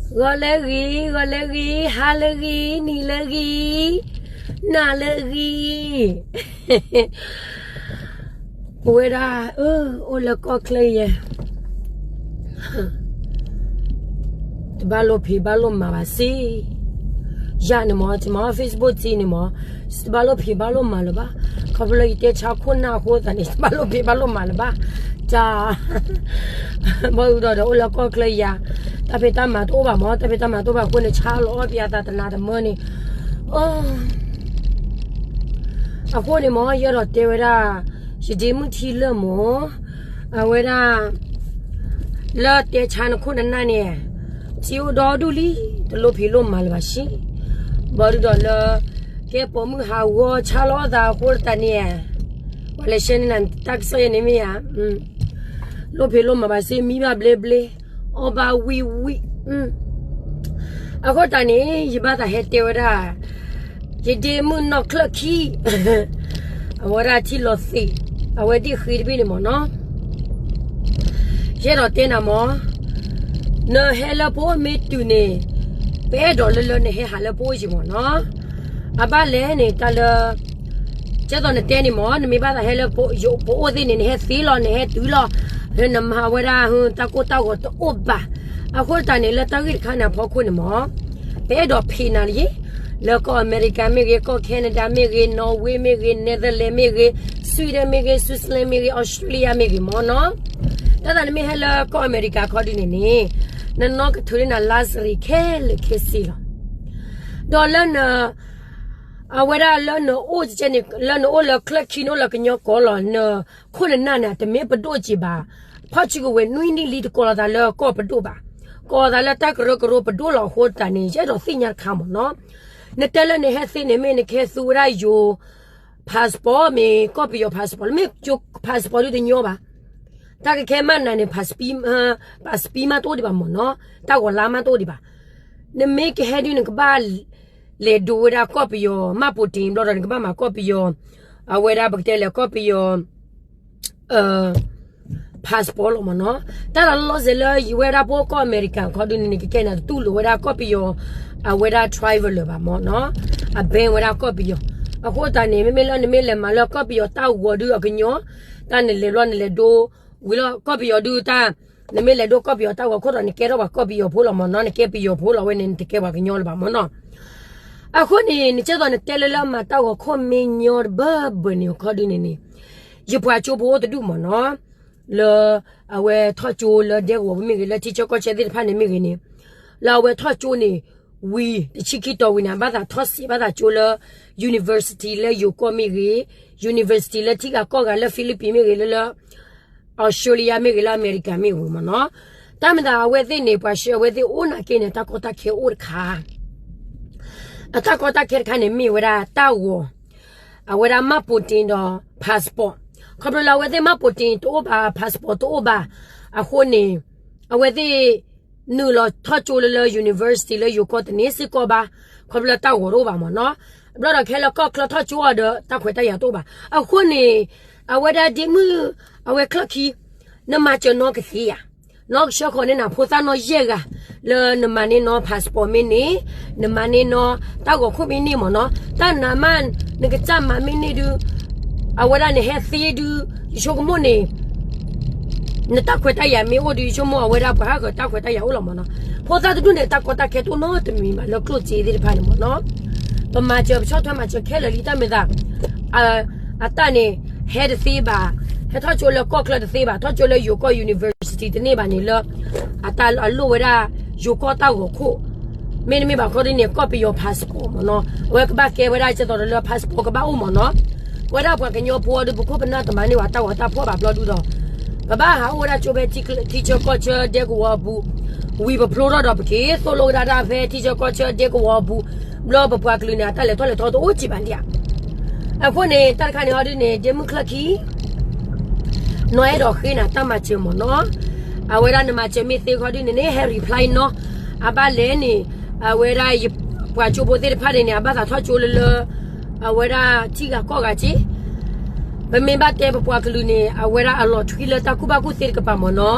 ဂီၤလၢအဂ့ၤ, ဂီၤလၢအဂ့ၤ, ဟါလၢအဂ့ၤ, နံၤလၢအဂ့ၤ, နၤလၢအဂ့ၤ, ပဝဲဒၣ် အိၣ်လၢကီၢ်ချၢယဲ တဘၣ်လိၣ်ဖံးဘၣ်လိၣ်မၤဘၣ်စ့ၢ်, ယၤန့ၣ်မ့ၢ် ယမၤ Facebook စ့ၢ်န့ၣ်မ့ၢ် တဘၣ်လိၣ်ဖံးဘၣ်လိၣ်မၤလၢၤဘၣ်, ခီဖျိလၢယတဲဆါခိၣ်နၢ်အဃိသတးန့ၣ် တဘၣ်လိၣ်ဖံးဘၣ်လိၣ်မၤလၢၤဘၣ်, တၢ် ဘၣ်အူဒီးဒီးအိၣ်လၢကီၢ်ချၢယၤ, တၢ်ဖံးတၢ်မၤတအိၣ်ဘၣ်မ့ၢ်, တၢ်ဖံးတၢ်မၤတအိၣ်ဘၣ်အဃိန့ၣ် ဆါလီၤအီၣ်ပယၤသးတနၤတမၢန့ၣ်, အဃိန့ၣ်မ့ၢ် ယအဲၣ်ဒိးတဲဝဲဒၣ် ယဒ့မုၣ်ထံလၢာ်မ့ၢ် အဝဲဒၣ် လၢတဲဆါနခိၣ်နနၢ်န့ၣ် ထံအိၣ်ဒီဒူၣ်လံ, တလိၣ်ဖံးလိၣ်မၤလၢၤဘၣ်စ့ၢ်, ဘၣ်ဒုးဒီးလၢ ကဲပိာ်မုၣ်ဟးဂီၤဆါလီၤအီၣ်သးအဃိသတးန့ၣ်, ပှၤလဲၤရှဲန့ၢ်နၤတၢ်ကစီၣ်ယဲန့ၣ်မ့ၢ်ဧါ, လိၣ်ဖံးလိၣ်မၤဘၣ်စ့ၢ်, မံဘၣ်ဘျ့ဘျ့, အီၣ်ဘၣ်ဝံၣ်ဝံၣ်, အဃိသတးန့ၣ် ယဘၣ်သးဟဲတဲဝဲဒၣ် ယဒ့မုၣ်နီၢ်ချၢၣ်ခံ အဝဲဒၣ်ထံၣ်လီၤသ့ၣ်, အဝဲဒၣ်ဃ့တဘ့ၣ်န့ၣ်မ့ၢ်နီၤ, ယအဲၣ်ဒိးတဲနၤမ့ၢ်, နဟဲလၢပအိၣ်မ့ၢ်တုၤန့ၣ်, ပအဲၣ်ဒိးလၢလၢနဟဲဟးလၢပအိၣ်ယံၤမ့ၢ်နီၤ, အဘၣ်လဲၣ်န့ၣ် တၢ်လၢ ကဲသိးနတဲန့ၣ်မ့ၢ် နမ့ၢ်ဘၣ်သးဟဲလၢပအိၣ်သ့ၣ်န့ၣ် နဟဲသ့လီၤ နဟဲတုၤလီၤ, နမၤဝဲဒၣ် တၢ်ကိၢ်တၢ်ဂီၤတအိၣ်ဘၣ်, အဃိသတးန့ၣ် လၢတၢ်ဂ့ၢ်တခါန့ၣ်အဖီခိၣ်န့ၣ်မ့ၢ် ပအဲၣ်ဒိးဖံးနၤလံ, လၢကီၢ်အမဲရကၤမ့ၢ်ဂ့ၤ, ကီၢ် Canada မ့ၢ်ဂ့ၤ, Norway မ့ၢ်ဂ့ၤ, Netherlands မ့ၢ်ဂ့ၤ, Sweden မ့ၢ်ဂ့ၤ, Switzerland မ့ၢ်ဂ့ၤ, Australia မ့ၢ်ဂ့ၤမ့ၢ်နီၤ, တၢ်သးနမ့ၢ်ဟဲလၢကီၢ်အမဲရကၤခီဒုန့ၣ်န့ၣ်, နနီၢ်ကထုးန့ၢ်နၤ လါစရံခဲလၢာ်ခဲဆ့လီၤ, ဒီးလၢန အဝဲဒၣ်လၢနအိၣ်ကဲန့ၣ် လၢနအိၣ်လၢချၢၣ်ခံ နအိၣ်လၢကညီကီၢ်လီၤ, နခိၣ်နနၢ်န့ၣ် တမ့ၢ်ပဒိၣ်က့ၤဘၣ်, ဖီၣ်ဆံကဝဲၤနွံနံၣ်လံ တကိးလီၤသးလၢကီၢ်ပဒိၣ်ဘၣ်, ကိးလီၤသးလၢတၢ်ကရၢကရိပဒိၣ်လီၤအဃိသတးန့ၣ် ယအဲၣ်ဒိးသ့ၣ်ညါတခါမ့ၢ်နီၤ, နတဲလၢနဟဲသ့န့ၣ် မ့ၢ်နကဟဲသူဝဲဒၣ်ယိၤ passport မ့ၢ်ကီၢ်ပယီၤ passport လၢမ့ၢ်ယိၤ passport ဒုတညီဘၣ်, တၢ်ကခဲမးနၤန့ၣ် passport မးတအိၣ်ဒံးဘၣ်မ့ၢ်နီၤ, တၢ်ဂီၤလါမးတအိၣ်ဒံးဘၣ်, နမ့ၢ်ကဟဲဒုးနကဘၣ် လဲၤဒိဝဲဒၣ်ကီၢ်ပယီၤ မှတ်ပုံတင် ဘျီဒီးနကဘၣ်မၤကီၢ်ပယီၤ, အဝဲဒၣ်ပကတဲလဲၣ်ကီၢ်ပယီၤ passport လီၤမ့ၢ်နီၤ, တၢ်လီၤလီၤဆဲးလၢယဝဲဒၣ်ပအိၣ်ကီၢ်အမဲရကၤခီဒုန့ၣ် နကကဲန့ၣ် တတူၢ်လိာ်ဝဲဒၣ်ကီၢ်ပယီၤ အဝဲဒၣ် traveler ဘၣ်မ့ၢ်နီၤ, အ bank ဝဲဒၣ်ကီၢ်ပယီၤ, အဃိသတးန့ၣ် မ့မ့ၢ်လၢနမ့ၢ်လဲၤမၤလၢကီၢ်ပယီၤတၢ်ဂီၤဒုအကညီ, တၢ်နလဲၤဘျီနလဲၤဒိ ဝံၤလီၤကီၢ်ပယီၤဒုတၢ် နမ့ၢ်လဲၤဒိကီၢ်ပယီၤတၢ်ဂီၤခိၣ်ဒီး နကဲထီၣ်ပှၤကီၢ်ပယီၤဖိလီၤမ့ၢ်နီၤ, နကဲပယီၤဖိလီၤဝဲန့ၣ် နတကဲပှၤကညီလၢၤဘၣ်မ့ၢ်နီၤ, အဃိန့ၣ် နကဲသိးနတဲလၢလၢအမၤတၢ်ဂီၤခိၣ်မ့ၢ်ညီတဘၢဘၢန့ၣ်ခီဒုန့ၣ်န့ၣ်, ယပှၤကၠိဖိအိၣ်တဒူၣ်မ့ၢ်နီၤ, လၢ အဝဲထီၣ်ကၠိလၢဒဲကဝီၤပူၤမ့ၢ်ဂ့ၤ လၢထံဆၢကီၢ်ဆၢသ့ၣ်တဖၣ်န့ၣ်မ့ၢ်ဂ့ၤန့ၣ်, လၢအဝဲထီၣ်ကၠိန့ၣ် ဝံၤတဆံခံတီၤဝံၤန့ၣ် အဘၣ်သးထီၣ်စံးဘၣ်သးကၠိလၢ university လၢယိၤကီၢ်မ့ၢ်ဂ့ၤ, university လၢထံဂၤကီၢ်ဂၤလၢ Philippines မ့ၢ်ဂ့ၤ လၢလၢ Australia မ့ၢ်ဂ့ၤ လၢအမဲရကၤမ့ၢ်ဂ့ၤမ့ၢ်နီၤ, တၢ်မၤသးအဝဲသ့ၣ်န့ၣ် ပှၤဆှၢအဝဲသ့ၣ်အိၣ်နာ်က့န့ၣ် တၢ်ကီတၢ်ခဲအိၣ်တခါ, အတၢ်ကီတၢ်ခဲတခါန့ၣ် မ့ၢ်ဝဲဒၣ်တၢ်ဂီၤ, အဝဲဒၣ်မှတ်ပုံတင်ဒီး passport, ခီဖျိလၢအဝဲသ့ၣ်မှတ်ပုံတင်တအိၣ်ဘၣ် passport တအိၣ်ဘၣ်, အဃိန့ၣ် အဝဲသ့ၣ် နုာ်လီၤထီၣ်ကၠိလၢလၢ university လၢယိၤကီၢ်တန့ၢ်စ့ၢ်ကီးဘၣ်, ခီဖျိလၢတၢ်ဂီၤတအိၣ်ဘၣ်မ့ၢ်နီၤ, ဘျီဒီးခဲလၢာ်ကီၢ်ချၢထီၣ်ကၠိအီၤဒီး တၢ်ခွဲးတၢ်ယာ်တအိၣ်ဘၣ်, အဃိန့ၣ် အဝဲဒၣ်ဒ့မုၣ် အဝဲချၢၣ်ခံ, နမၤစၢၤနီၢ်ကသ့ဧါ, နီၢ်ကဆှၢဃီၤန့ၢ်နၤဖိသၣ်နီၢ်ယဲၢ်ဂၤ, လၢနမၤန့ၢ်နီၢ် passport မ့ၢ်န့ၣ်, နမၤန့ၢ်နီၢ်တၢ်ဂီၤခိၣ်မ့ၢ်န့ၣ်မ့ၢ်နီၤ, တၢ်နးမး နကစၢ်မၤမ့ၢ်န့ၣ်ဒုး, အဝဲဒၣ်နဟဲသ့ဒုး, ယဆိကမိၣ်န့ၣ် နတၢ်ခွဲးတၢ်ယာ်မ့ၢ်အိၣ်ဒီး ယဆိကမိၣ်အဝဲဒၣ်ပှၤဟးဂီၤတၢ်ခွဲးတၢ်ယာ်အိၣ်လီၤမ့ၢ်နီၤ, ဖိသၣ်တဒူၣ်န့ၣ် တၢ်ကီတၢ်ခဲတအိၣ်နီတမံၤဘၣ်လၢကျိၣ်စ့သ့ၣ်တဖၣ်န့ၣ်မ့ၢ်နီၤ, ပမၤစၢၤပဆီၣ်ထွဲမၤစၢၤခဲလၢာ်လံ တၢ်မၤသး အတၢ်န့ၣ် ဟဲတသ့ဘၣ်, ဟဲထီၣ်ကၠိလၢကီၢ်ချၢတသ့ဘၣ်, ထီၣ်ကၠိလၢယိၤကီၢ် university တန့ၢ်ဘၣ်န့ၣ်လၢ အတၢ်အလိၣ်ဝဲဒၣ် ယိၤကီၢ်တၢ်ဂီၤခိၣ်, မ့တမ့ၢ်ဘၣ်ခီဒ်န့ၣ် ကီၢ်ပယီၤ passport မ့ၢ်နီၤ, အဝဲကဘၣ်ကဲဝဲဒၣ်ကဲသိးဒီးလၢ passport ကဘၣ်အိၣ်မ့ၢ်နီၤ, ပဝဲဒၣ်ပှၤကညီဖိအီၤဒုး ပခိၣ်ပနၢ်တမၤန့ၢ်ဝဲတၢ်ဂီၤတၢ်ဖီၣ်ဘၣ်ဘျီဒုဒီး ပဘၣ်ဟးအိၣ်ဝဲဒၣ်ကၠိဖဲထံဆၢကီၢ်ဆၢဒဲကဝီၤအပူၤ, ဝံၤပဖျိထီၣ်ဒီးပက့ၤသိၣ်လိဝဲဒၣ်တၢ်ဖဲထံဆၢကီၢ်ဆၢဒဲကဝီၤအပူၤ, ဘျီပပှၤကလုာ်န့ၣ် အတၢ်လဲၤထီၣ်လဲၤထီတအိၣ်ကံဘၣ်ဒံးဧါ, အဃိန့ၣ် တၢ်တခါန့ၣ်ဟီဒုန့ၣ် ဒ့မုၣ်ချၢၣ်ခံ နီၢ်အဲၣ်ဒိးဃ့နၤတၢ်မၤစၢၤမ့ၢ်နီၤ, အဝဲဒၣ်နမၤစၢၤမ့ၢ်သ့ခီဒုန့ၣ်န့ၣ် ဟဲ reply နီၤ, အဘၣ်လဲၣ်န့ၣ်, အဝဲဒၣ်ယပှၤကၠိဖိသ့ၣ်တဖၣ်န့ၣ်န့ၣ် အဘၣ်သးထီၣ်ကၠိလၢလၢ, အဝဲဒၣ်ထံဂၤကီၢ်ဂၤက့ၤ, ပမ့ၢ်ဘၣ်တဲပပှၤကလုာ်န့ၣ် အဝဲဒၣ်အလီၤထွံလၢတၢ်ကူၣ်ဘၣ်ကူၣ်သ့တကပၤမ့ၢ်နီၤ,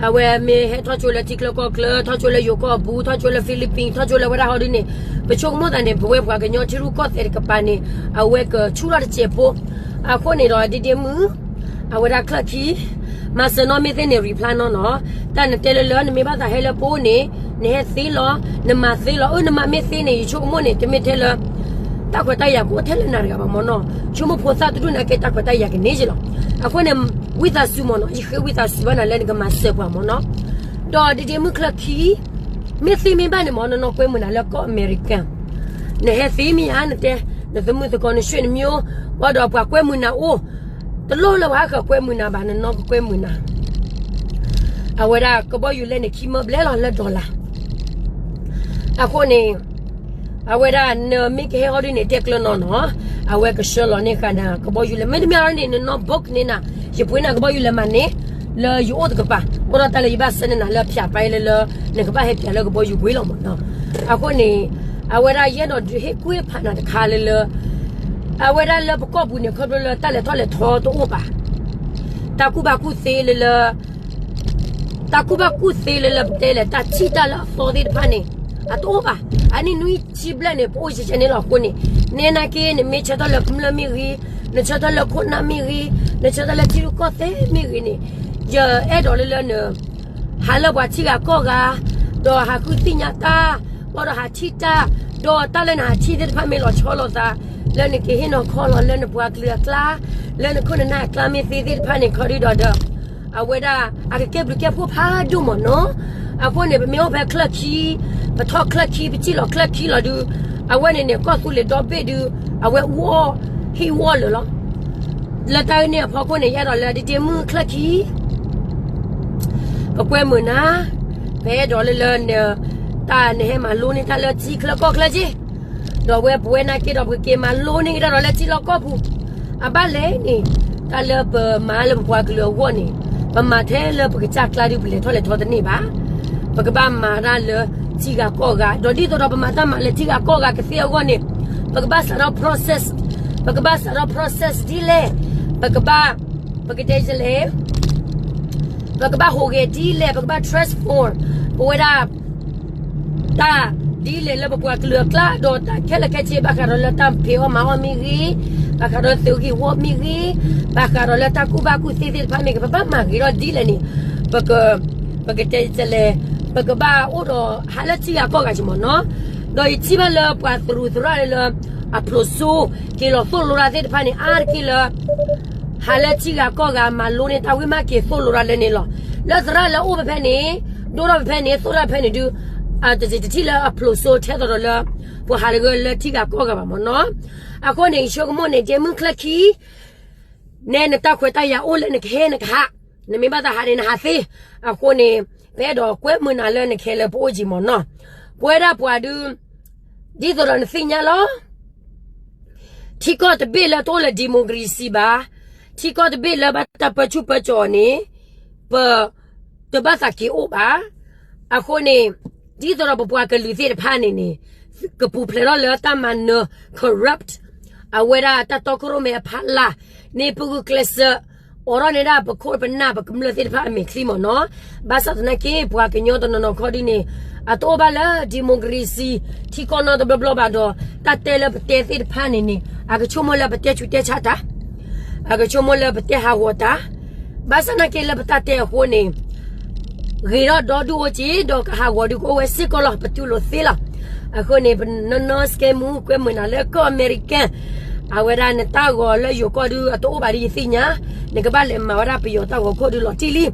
အဝဲမ့ၢ်ဟဲထီၣ်ကၠိလၢထံချၢကီၢ်ချၢ, ထီၣ်ကၠိလၢယိၤကီၢ်ပူၤ, ထီၣ်ကၠိလၢ Philippines, ထီၣ်ကၠိလၢဝဲဒၣ်ဟီဒ်န့ၣ်, ပဆိကမိၣ်သးန့ၣ် ပဝဲပှၤကညီထံရူၢ်ကီၢ်သဲးတကပၤန့ၣ် အဝဲကဆူၣ်ထီၣ်တစဲးဖိ. အဃိန့ၣ်ဒီး ဒ့ဒ့မုၣ် အဝဲဒၣ်ချၢၣ်ခံ မၤစၢၤနီၢ်မ့ၢ်သ့န့ၣ် reply နီၢ်နီၢ်, တၢ်နတဲလၢလၢ နမ့ၢ်ဘၣ်သးဟဲလၢပအိၣ်န့ၣ် နဟဲသ့လီၤ, နမၤသ့လီၤ, အၢ နမၤမ့ၢ်သ့န့ၣ် ယဆိကမိၣ်န့ၣ် တမ့ၢ်ထဲလၢ တၢ်ခွဲးတၢ်ယာ်ကအိၣ်ထဲလၢနၤတဂၤဘၣ်မ့ၢ်နီၤ, ဆိကမိၣ်ဖိသၣ်တဒူၣ်နာ်က့ တၢ်ခွဲးတၢ်ယာ်ကန့ၢ်က့လီၤ. အဃိန့ၣ် ဝံသးစူၤမ့ၢ်နီၤ, ယဃ့ဝံသးစူၤဘၣ်နၤလၢနကမၤစၢၤပှၤမ့ၢ်နီၤ, ဒီးဒ့ဒ့မုၣ်ချၢၣ်ခံ မ့ၢ်သ့မ့ၢ်ဘၣ်န့ၣ်မ့ၢ် နနီၢ်ကွဲမုာ်နၤလၢကီၢ် America နဟဲသ့မ့ၢ်ဧါ နတဲ နသမုၣ်သကိး နဆွေနမျိုး, ဘၣ်ဒီးပှၤကွဲမုာ်နၤအိၣ်, တလိၣ်လၢပှၤဟးဃၢၤကွဲမုာ်နၤဘၣ်, နနီၢ်ကကွဲမုာ်နၤ. အဝဲဒၣ်ကဘီယူၤလဲန့ၣ် ခံမၢဘျဲၣ်လီၤလၢ dollar. အဃိန့ၣ် အဝဲဒၣ်နမ့ၢ်ကဟဲဟီဒ်န့ၣ် တဲကျၢၤနီၢ်နီၢ်, အဝဲကဆှၢလီၤန့ၢ်ဃာ်နၤကဘီယူၤလဲ, မ့တမ့ၢ်ဟီဒ်န့ၣ် နနီၢ် book န့ၢ်နၤ, ယပှ့ၤနၤကဘီယူၤလဲမးန့ၣ် လၢယအိၣ်တကပၤ, အိၣ်ဒီးတၢ်လၢယဘၣ်ဆှၢန့ၢ်နၤလၢဖၠးပာ်လၢလၢ နကဘၣ်ဟဲပၠးလၢကဘီယူၤပှ့ၤလီၤမ့ၢ်နီၤ. အဃိန့ၣ် အဝဲဒၣ်ယအဲၣ်ဒိးဒုးဟ့ၣ်ကူၣ်ဟ့ၣ်ဖးနၤတခါလၢလၢ အဝဲဒၣ်လၢပကီၢ်ပူၤန့ၣ် ခီဖျိလၢတၢ်လဲၤထီၣ်လဲၤထီတအိၣ်ဘၣ်, တၢ်ကူၣ်ဘၣ်ကူၣ်သ့လၢလၢ တၢ်ကူၣ်ဘၣ်ကူၣ်သ့လၢလၢပတဲလဲၣ် တၢ်ထံၣ်တၢ်လၢအသီသ့ၣ်တဖၣ်န့ၣ် အတအိၣ်ဘၣ်. အနံၣ်နွံဆံဘျဲၣ်န့ၣ် ပအိၣ်ယဲၢ်ယဲၢ်န့ၣ်လီၤ. အဃိန့ၣ် နဲနာ်က့ နမ့ၢ်ဆၢထၢၣ်လၢကမျၢၢ်မ့ၢ်ဂ့ၤ, နဆၢထၢၣ်လၢခိၣ်နၢ်မ့ၢ်ဂ့ၤ, နဆၢထၢၣ်လၢထံရူၢ်ကီၢ်သဲးမ့ၢ်ဂ့ၤန့ၣ်, ယအဲၣ်ဒိးလၢလၢန ဟးလၢပှၤထံဂၤကီၢ်ဂၤ, ဒီးဟးဃုသ့ၣ်ညါတၢ်, ဘၣ်ဒီးဟးထံၣ်တၢ်, ဒီးတၢ်လၢနဟးထံၣ်သ့ၣ်တဖၣ်မ့ၢ်လီၤဆီလိာ်သး, လၢနကဟ့ၣ်နီၤခီလီၤလၢနပှၤကလုာ်အကျါ, လၢနခိၣ်နနၢ်အကျါမ့ၢ်သ့သ့ၣ်တဖၣ်န့ၣ် ခီဒုဒီးဒီး အဝဲဒၣ် အကကဲဘျုးကဲဖှိၣ်ဖးဒိၣ်မ့ၢ်နီၤ. အဃိန့ၣ် ပမ့ၢ်အိၣ်ဖဲချၢၣ်ခံ, ပထီၣ်ချၢၣ်ခံ ပစံၣ်လီၤချၢၣ်ခံလီၤဒုး, အဝဲန့ၣ်န့ၣ် ကီၢ်သူလ့ၤဒီဘ့ၣ်ဒုး, အဝဲအီၣ်ဟံၣ်အီၣ်လၢာ်လီၤ. လၢတၢ်ဂ့ၢ်န့ၣ်အဖီခိၣ်န့ၣ် ယအဲၣ်ဒိးလၢဒ့ဒ့မုၣ်ချၢၣ်ခံ ပကွဲမုာ်နၤ, ပအဲၣ်ဒိးလၢလၢန တၢ်နဟဲမၤလိန့ၢ်တၢ်လၢထံချၢကီၢ်ချၢက့, ဒီးဝဲပဝဲနာ်က့ဒီး ပက့ၤမၤလိန့ၢ်ကဒါဒီးလၢထံလီၢ်ကီၢ်ပူၤ, အဘၣ်လဲၣ်န့ၣ်, တၢ်လၢပမၤလၢပပှၤကလုာ်အဂီၢ်န့ၣ်, ပမၤထဲလၢပကစၢ်ကျါဒုး ပလဲၤထီၣ်လဲၤထီတန့ၢ်ဘၣ်. ပကဘၣ်မၤတၢ်လၢထံဂၤကီၢ်ဂၤ, ဒီးဒ်သိးဒီးပမၤတၢ်မၤလၢထံဂၤကီၢ်ဂၤကသ့အဂီၢ်န့ၣ်, ပကဘၣ်စးထီၣ် process, ပကဘၣ်စးထီၣ် process ဒ်လဲၣ်, ပကဘၣ်, ပကတဲလဲၣ် ပကဘၣ်ဟူးဂဲၤဒ်လဲၣ်, ပကဘၣ် transform ပဝဲဒၣ် တၢ်ဒ်လဲၣ်လၢပပှၤကလုာ်အကျါ, ဒီးတၢ်ခဲလၢာ်ခဲဆ့ ဘၣ်ဃးဒီးလၢတၢ်ဖံးအီၣ်မၤအီၣ်မ့ၢ်ဂ့ၤ, ဘၣ်ဃးဒီးသုးဂ့ၢ်ဝီမ့ၢ်ဂ့ၤ, ဘၣ်ဃးဒီးလၢတၢ်ကူၣ်ဘၣ်ကူၣ်သ့သ့ၣ်တဖၣ်မ့ၢ်ဂ့ၤ, ပဘၣ်မၤဂ့ၤထီၣ်ဒ်လဲၣ်န့ၣ်, ပက, ပကတဲလဲၣ်, ပကဘၣ်အိၣ်ဒီးဟးလၢထံဂၤကီၢ်ဂၤက့မ့ၢ်နီၤ, ဒီးယထံၣ်ဘၣ်လၢပှၤသရူးသရၣ်လၢ အဖျိးစိ က့ၤလီၤသိၣ်လိတၢ်သ့ၣ်တဖၣ်န့ၣ် အါတက့ၢ်လၢ ဟးလၢထံဂၤကီၢ်ဂၤ မၤလိန့ၢ်တၢ်ဝံၣ်မး က့ၤသိၣ်လိတၢ်လၢန့ၣ်လီၤ. လၢသရၣ်လၢအိၣ်ဖဲဖဲန့ၣ်, ဒိၣ်ထီၣ်ဖဲဖဲန့ၣ်, သိၣ်ထီၣ်ဖဲန့ၣ်ဒုး, တထံၣ်လၢအဖျိးစိထဲသိးဒီးလၢ ပှၤဟးလၢဂၢၢ်လၢထံဂၤကီၢ်ဂၤဘၣ်မ့ၢ်နီၤ. အဃိန့ၣ် ယဆိကမိၣ်န့ၣ် ဒ့မုၣ်ချၢၣ်ခံ နဲနတၢ်ခွဲးတၢ်ယာ်အိၣ်လၢနကဟဲနကဟး, နမ့ၢ်ဘၣ်သးဟးန့ၣ် နဟးသ့. အဃိန့ၣ် ပအဲၣ်ဒိးကွဲမုာ်နၤလၢနကဟဲလၢပအိၣ်က့မ့ၢ်နီၤ. ပဝဲဒၣ်ပှၤဒုး, ဒ်သိးဒီးနသ့ၣ်ညါလီၤ. ထံကီၢ်တဘ့ၣ်လၢတအိၣ်လၢ democracy ဘၣ်, ထံကီၢ်တဘ့ၣ်လၢဘၣ်တၢ်ပၢဆူၣ်ပၢစိးန့ၣ်, ပတဘၣ်သးက့ၤအိၣ်ဘၣ်. အဃိန့ၣ် ဒ်သိးဒီးပပှၤကလုာ်သ့ၣ်တဖၣ်န့ၣ်န့ၣ်, ကပူၤဖျဲးထီၣ်လၢတၢ်မၤနၢၤ corrupt, အဝဲဒၣ်တၢ်တီခိၣ်ရိၣ်မဲအဖီလာ်န့ၣ် ပဂုာ်ကျဲးစၢး အိးထီၣ်န့ၢ်ဒၣ်ပခိၣ်ပနၢ်ပကမျၢၢ်သ့ၣ်တဖၣ်အမဲာ်ချံမ့ၢ်နီၤ. ဘၣ်ဆၣ်သနာ်က့ ပှၤကညီတနီၤနီၤခီဒုန့ၣ်, အတအိၣ်ဘၣ်လၢ democracy ထံကီၢ်နီတဘျီဘျီဘၣ်ဒီး, တၢ်တဲလၢပတဲသ့ၣ်တဖၣ်န့ၣ်န့ၣ်, အကဆိကမိၣ်လၢပတဲဆူးတဲဆါတၢ်, အကဆိကမိၣ်လၢပတဲဟးဂီၤတၢ်, ဘၣ်ဆၣ်သနာ်က့လၢပတၢ်တဲအဃိန့ၣ် ဂ့ၤထီၣ်ဒီဒူၣ်အိၣ်က့ၤ ဒီးကဟးဂီၤဒုးကအိၣ်ဝဲစ့ၢ်ကီးလီၤ ပတူၢ်လိာ်သ့လီၤ. အဃိန့ၣ် ပနီၢ်နီၢ်စကဲမူ ကွဲမုာ်နၤလၢကီၢ်အမဲရကၤ, အဝဲဒၣ်နတၢ်ဂီၤလၢယိၤကီၢ်ဒုးအတအိၣ်ဘၣ်ဒ်ယသ့ၣ်ညါ, နကဘၣ်လဲၤမၤဝဲဒၣ်ပယီၤတၢ်ဂီၤခိၣ်ဒုးလီၤတံၢ်လံ.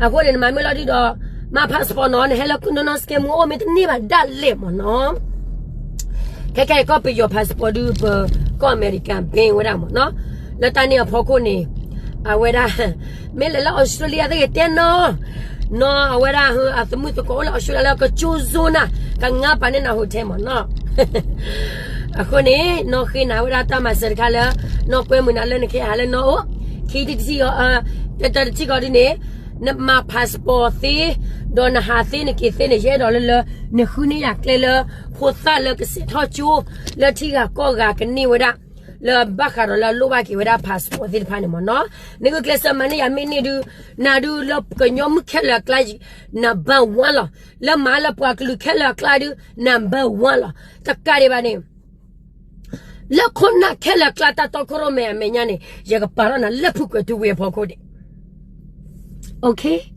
အဃိန့ၣ် နမၤမ့ၢ်လီၤဒုးဒီး မၤ passport နီၤ, နဟဲလၢနီၢ်နီၢ်စကဲမူအိၣ်မ့ၢ်တန့ၢ်ဘၣ်ဒၣ်လဲာ်မ့ၢ်နီၤ. ခဲခဲအံၤကီၢ်ပယီၤ passport ဒုး ပကီၢ်အမဲရကၤ ban ဝဲဒၣ်မ့ၢ်နီၤ. လၢတၢ်န့ၣ်အဖီခိၣ်န့ၣ်, အဝဲဒၣ် မ့ၢ်လဲၤလၢ Australia သ့ၣ်ဂ့ၤတဲနီၤ, နီၤ အဝဲဒၣ်အသမုၣ်သကိးအိၣ်လၢ Australia လၢကကၠိ zone နၤ, ကငါပာ်န့ၢ်နၤ hotel မ့ၢ်နီၤ. အဃိန့ၣ် နီၢ်ဃ့နၤဝဲဒၣ်တၢ်မၤစၢၤတခါလၢ နီၢ်ကွဲမုာ်နၤလၢနကဟဲဟးလၢနီၢ်အိၣ်, ခံတထံၣ်, တထံၣ်ကီးဒုးန့ၣ်, နမၤ passport သ့, ဒီးနဟးသ့နက့ၤသ့န့ၣ် ယအဲၣ်ဒိးလၢလၢ နဃုန့ၢ်ယၤကျဲလၢ ဖိသၣ်လၢကစဲးထီၣ်ကၠိ လၢထံဂၤကီၢ်ဂၤကန့ၢ်ဝဲဒၣ် လၢဘၣ်ဃးဒီးလၢအလိၣ်ဘၣ်က့ၤဝဲဒၣ် passport သ့ၣ်တဖၣ်န့ၣ်မ့ၢ်နီၤ, နဂုာ်ကျဲးစၢးမၤန့ၢ်ယၤမ့ၢ်န့ၢ်ဒုး, နၤဒုးလၢကညီမုၣ်ခဲလၢာ်အကျါ number one လီၤ, လၢမၤလၢပှၤကလုာ်ခဲလၢာ်အကျါဒုး number one လီၤ, တကးဒံးဘၣ်န့ၣ် လၢခိၣ်နၢ်ခဲလၢာ်အကျါတၢ်တီခိၣ်ရိၣ်မဲအမဲာ်ညါန့ၣ် ယကပာ်ထီၣ်နၤလၢဖုကွဲၤထူဝ့ၤအဖီခိၣ်ဒံး, okay